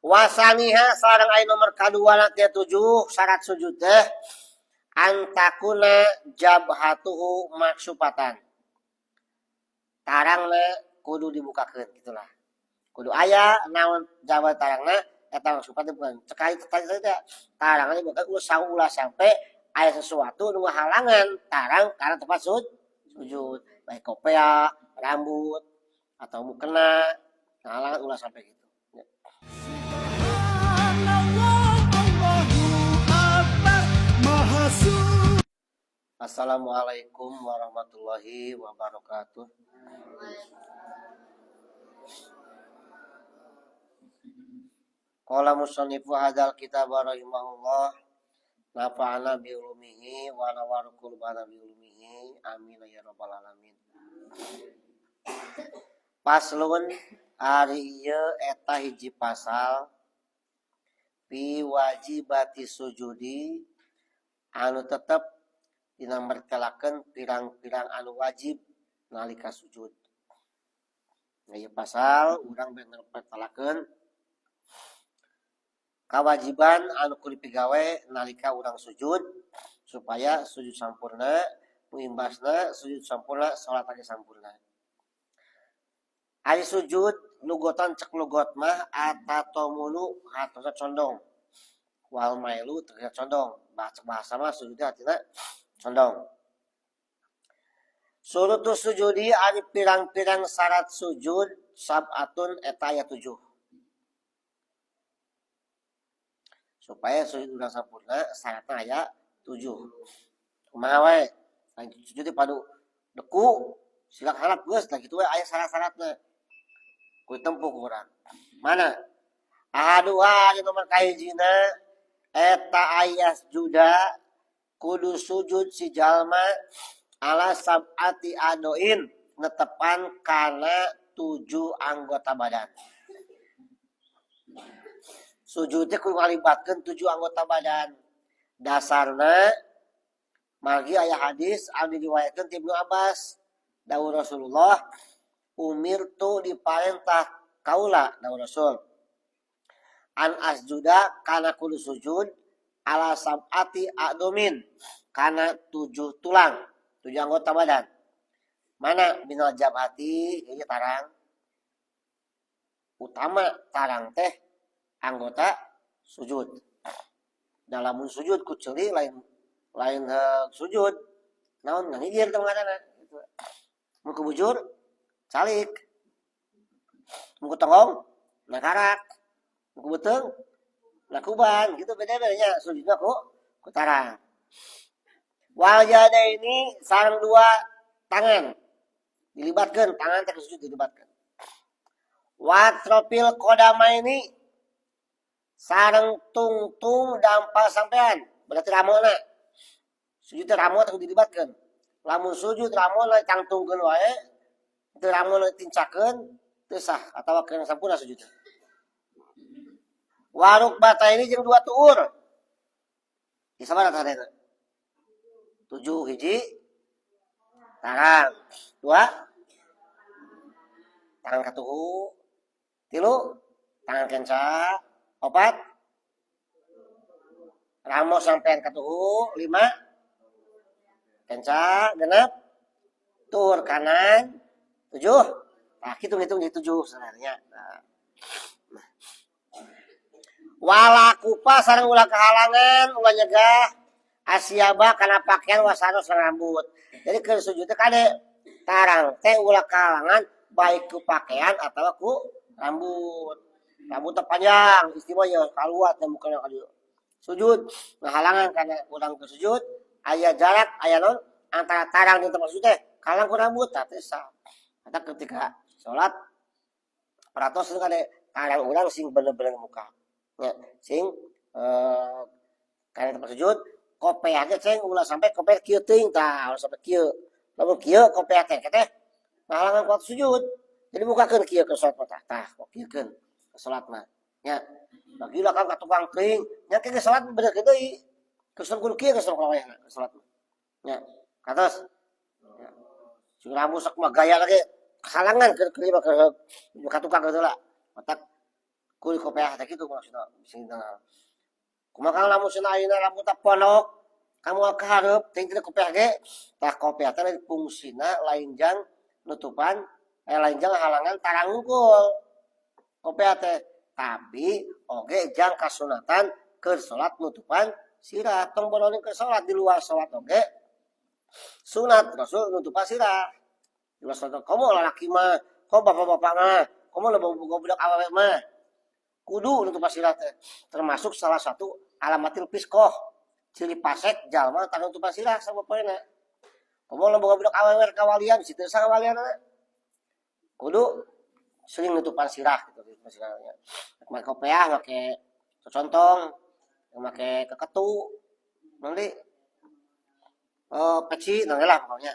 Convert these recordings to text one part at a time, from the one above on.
Wasaniha sareng aya nomor kadua teh 7 syarat sujud teh antakuna jabhatuhu maksupatan. Tarangna kudu dibukakeun gitulah. Kudu aya naon jabat tarangna eta maksupatan bukan cekali tadi teh tarangna dibuka ulah sampai aya sesuatu nu halangan tarang karena tempat sujud baik kopea, rambut atau mukena halangan ulah sampai gitu. Assalamualaikum warahmatullahi wabarakatuh. Qala musannifu hadzal kitab rahimahullah nafa'ana bi ulumihi wa nawwara qulubana bi ulumihi amin ya rabbal alamin. Paslon ari ieu eta hiji pasal fi wajibati sujudi anu tetep dina mertelakeun pirang-pirang anu wajib nalika sujud. Nah, ieu pasal urang mertelakeun kewajiban anu kudu dipigawe nalika urang sujud supaya sujud sampurna, nu imbasna sujud sampurna, salat ge sampurna. Ari sujud lugotan cek lugot mah atatomunu hartosna condong. Wal mailu tegasna condong. Bahasa mah sujudna artina condong. Surutus sujudi ari pirang-pirang syarat sujud sab'atun eta aya 7. Supaya sujud urang sampurna syaratna aya 7. Kumaha wae? Lain sujud teh padu deku silak harap geus lah kitu we aya syarat-syaratna. Kudu tempuh ku urang. Mana? Ahaduha ari nomor kahijina eta ayas juda kudu sujud si jalma ala sab'ati adoin netepan kana 7 anggota badan. Sujudnya kudu ngalibatkeun 7 anggota badan. Dasarna margi aya hadis anu diriwayatkeun ti Ibnu Abbas dawuh Rasulullah umirtu diparentah kaula dawuh Rasul an asjuda kana kudu sujud ala sab'ati adomin kana 7 tulang, 7 anggota badan. Mana binal jabhati ini tarang utama tarang teh anggota sujud. Dalamun sujud ku ceuli lain sujud naon ngahijir teh ngaranna gitu. Mun ku bujur calik, mun ku tonggong nakarak, mun ku beuteung nakuban gitu beda-bedanya sujudna ku tarang. Wal yadaini sareng 2 tangan dilibatkeun, tangan teh sujud dilibatkeun. Watropil qadamaini sareng tungtung dampal sampean berarti ramona. Sujud teh ramo teh dilibatkeun. Lamun sujud ramona tangtungkeun wae teu ramona tincakeun teu sah atawa keur sampurna sujud teh. Waruk bata ini jeung 2 tuur. Di sabaraha tadena? 7 hiji tarang, 2 tangan katuhu, 3 tangan kenca, 4 ramo sampean katuhu, 5 kenca, 6 tuur kanan, 7. Nah, hitung-hitung jadi 7 sebenarnya. Nah. Wala kupa sareng ulah kehalangan, ulah nyegah asyaba kana pakaian wasano sareng rambut. Jadi keur sujud teh kade tarang teh ulah kehalangan baik ku pakaian atau ku rambut. Rambut teh panjang, istimewa ya kaluat teh mukana ka dieu. Sujud ngahalangan kana urang ke sujud, aya jarak aya naon antara tarang jeung tempat sujud teh kahalang ku rambut tah teh sah. Eta ketika salat peratos itu kade tarang urang sing bener-bener muka. Ya, sing kana tempat sujud kopeah ge ceng ulah sampai kopeah kieu teuing tah, ulah sampai kieu. Lamun kieu kopeah teh teh ngahalangan ku sujud. Jadi bukakeun kieu ke salat tah, tah kieukeun ke salat mah. Nya, bagi ulah ka tukang teuing, nya ke salat bener deui. Kesel kudu kieu ke salat wayahna ke salat mah. Nya, katos. Ya. Sing rambut sok mah gaya lagi halangan ke ka tukang heula. Matak Kudu kopeah teh kitu maksudna sing tengah. Kumaha, Kang, lamun cenah ayeuna rambutna pondok kamu ka hareup teh teu kopeah ge? Tah, kopeah teh lain fungsina, lain jang nutupan, lain jang halangan tarang hungkul kopeah teh, tapi oge jang kasunatan keur salat nutupan sirah. Tong boroning keur salat, di luar salat oge sunat Rasul nutupan sirah di luar salat. Komo lalaki mah, komo bapak-bapak mah, komo budak awewe mah kudu nutupan sirah teh termasuk salah satu alamatil fiskoh, ciri pasek jalma tah nutupan sirah sama poena. Komo boga budak awewe kawalian situ, kawalian kudu sering nutupan sirah gitu. Sirahnya make kopeah, make contong, make keketu, nanti peci, nanti lah pokoknya.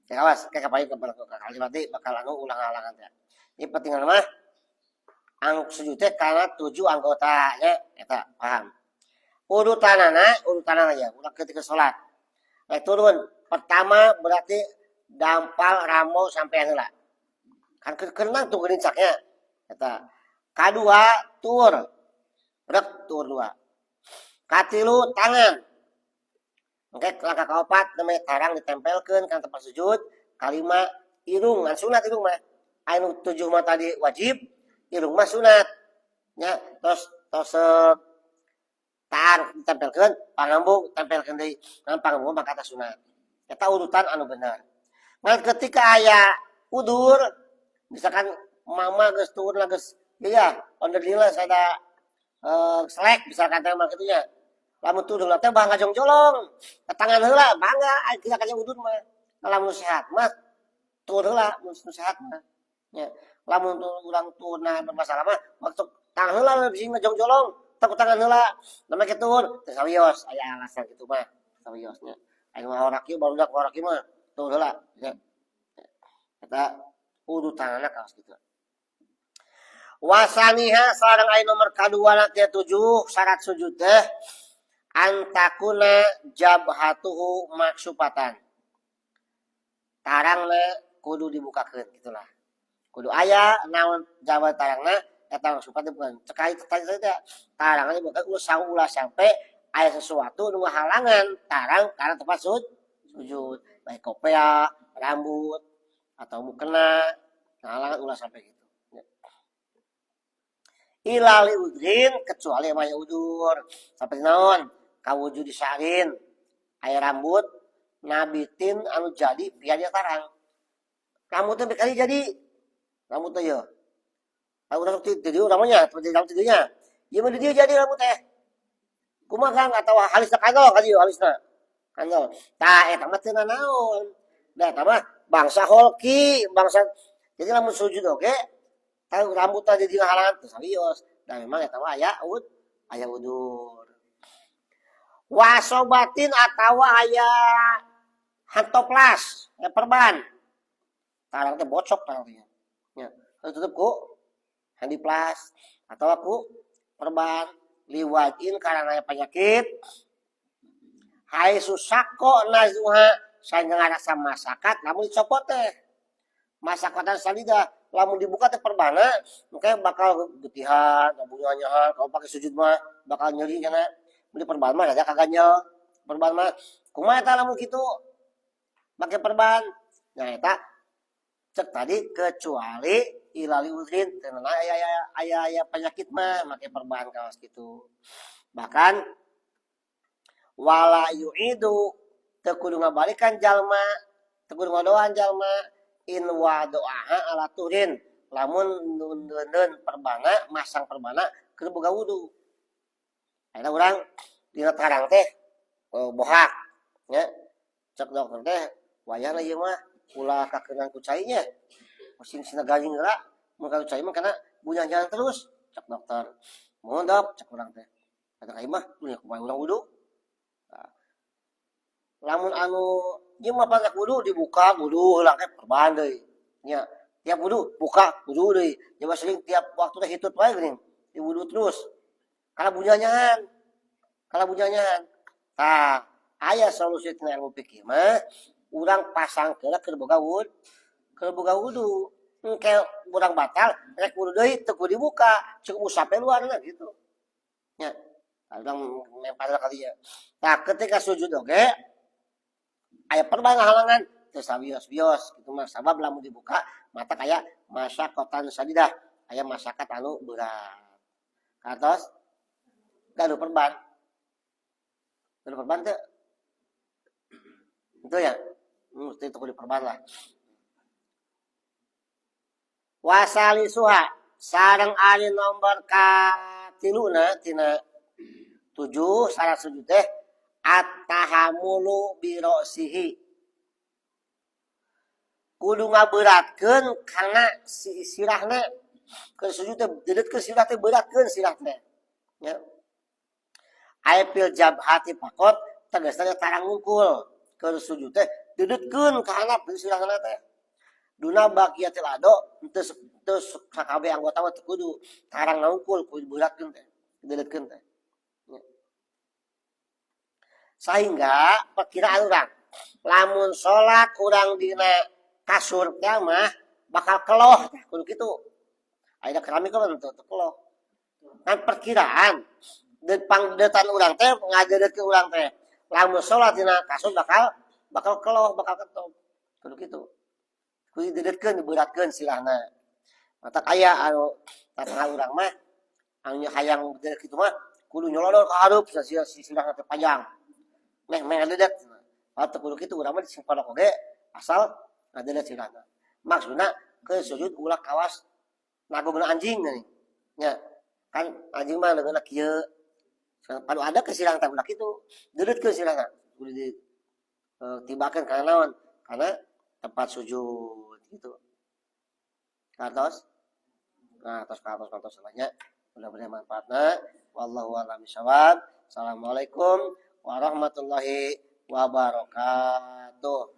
Ya, awas kayak kapan kali berarti bakal anu ulang halangan ya. Ini penting mah ang sujud teh karena tujuh anggotanya eta paham urutanana, urutanana ya. Ulah ketika sholat turun pertama berarti dampal ramo sampai heula kan, kerenang tuh gerincaknya eta. Kadua tur brek, tur dua. Katilu tangan. Oke, langkah keempat namanya tarang ditempelkan kan tempat sujud. Kalima irung, kan sunat irung mah. Anu tujuh mah tadi wajib, irung mah sunat. Ya, terus terus tar ditempelkan, pangambung tempelkan deui. Kan pangambung mah kata sunat. Eta urutan anu benar. Nah, ketika aya udur, misalkan mama geus turun lah geus ya, onderdilnya ada selek misalkan teh mah kitu nya. Lamun turun teh bah ngajong-jolong ke tangan heula, bangga kita kaya udur mah. Lamun sehat mah turun heula, mun sehat mah nya. Lamun urang turunna bermasalah mah waktu tangan heula bisi ngajong-jolong, takut tangan heula namanya turun teh sawios, aya alasan kitu mah sawios nya. Aya mah horak ieu barudak horak ieu mah turun heula nya. Eta urutanana kaos kitu. Wa tsaniha sareng aya nomor kadua teh tujuh syarat sujud teh antakuna jabhatuhu maksyufatan, tarangna kudu dibukakeun gitulah, kudu aya naon jawab tarangna eta maksufat bukan cek tadi teh tarangna dibuka ulah ulah sampai aya sesuatu nu halangan tarang karena tempat sujud, baik kopea, rambut, atau mukena halangan, ulah sampai gitu. Illa li udzrin, kecuali maya udur seperti naon, kawujudi sya'rin, aya rambut nabitin anu jadi biar dia tarang. Rambutnya berkali jadi rambutnya ya urang tidur namanya seperti rambut tidurnya ieu mah di dieu jadi rambut teh kumaha, Kang? Atau halisna kandol ka dieu, halisna kandol. Tah, eta mah teu naon da, eta mah bangsa holki, bangsa jadi lamun sujud oge tahu rambutna di dieu halangan teu serius dan memang eta mah aya ud aya udur. Wa ishobatin atawa aya hantoplas ya, perban tarang teh bocok tarang teh nya, tutup ku handiplas atau ku perban. Liwaj'in karena penyakit haitsu syaqqa naz'uha, sehingga ngarasa masyaqqat lamun dicopot teh, masyaqqatan syadidah. Lamun dibuka teh perbana mungkin bakal getihan, bunyanyahan. Kalau pakai sujud mah bakal nyeri cenah. Beli perban mah ada kaganyel perban mah. Kumaha eta lamun kitu make perban? Nah, eta cek tadi kecuali illa li udzrin, aya aya aya aya penyakit mah make perban kawas gitu. Bahkan wala yu'idu, teu kudu ngabalikan jalma, teu kudu ngadoan jalma in wada'aha ala tuhrin, lamun nundeun perbana, masang perbana keur boga wudu. Ayeuna urang dina tarang teh bohak nya. Cek dokter teh wayahna ieu mah ulah kakeunang ku cai nya, sing sina garing heula. Mun ka cai mah kana bunyanyan terus cek dokter. "Mohon, Dok," cek urang teh, kata ka imah dunya kumaha urang wudu. Nah, lamun anu ieu mah pada wudu dibuka wudu heula ke perban deui nya, tiap wudu buka wudu deui nya mah, sering tiap waktu teh hitut wae geuning di wudu terus kalau bunyanyan, kalau bunyanyan. Tah, aya solusi tina ilmu fikih mah urang pasang heula keur boga wudu, keur boga wudu. Engke urang batal rek wudu deui teu kudu dibuka, cukup usap luarna gitu. Nya. Urang lempar kali ya. Nah, ketika sujud oge aya perban halangan teu sawios-wios gitu mah, sabab lamun dibuka mata kaya masyaqqatan sadidah, aya masyaqqat anu berat. Katos gaduh perban. Gaduh perban teu? Itu ya. Mesti itu kudu perban lah. Wa salisuha sareng ari nomor katiluna tina tujuh syarat sujud teh at-tahamulu bi ra'sihi, kudu ngaberatkeun karena si sirahna. Keur sujud teh deudetkeun sirah teh, beratkeun sirah teh ya. Ai fil jabhati faqot, tegasna tarang wungkul. Keur sujud teh deudetkeun ka handap sirahna teh, duna baqiyatil a'dho, teu teu sakabeh anggota mah teu kudu, tarang wungkul kudu beratkeun teh, deudetkeun teh. Ya. Sehingga perkiraan urang lamun salat urang dina kasur teh mah bakal keloh teh, kudu kitu. Ayeuna keramik kan teu keloh kan. Perkiraan dan pangdetan urang teh ngadeudetkeun urang teh lamun salat dina kasur bakal bakal keloh, bakal ketop, kudu kitu, kudu didedetkeun, diberatkeun sirahna. Matak aya anu tatangga urang mah anu hayang dedet kitu mah kudu nyolodor ka hareup si sirahna teh panjang meh meh ngadedet. Atau kudu kitu, urang mah disimpan oge asal ngadedet sirahna. Maksudna ke sujud ulah kawas nagogna anjing nih nya kan, anjing mah leungeunna kieu padu ada ke sirahna teh, ulah kitu, deudetkeun sirahna, kudu di tibakeun karena naon, karena tempat sujud gitu. Katos, nah, atos katos kantos semuanya. Mudah-mudahan manfaatna. Wallahu a'lam bishawab. Assalamualaikum warahmatullahi wabarakatuh.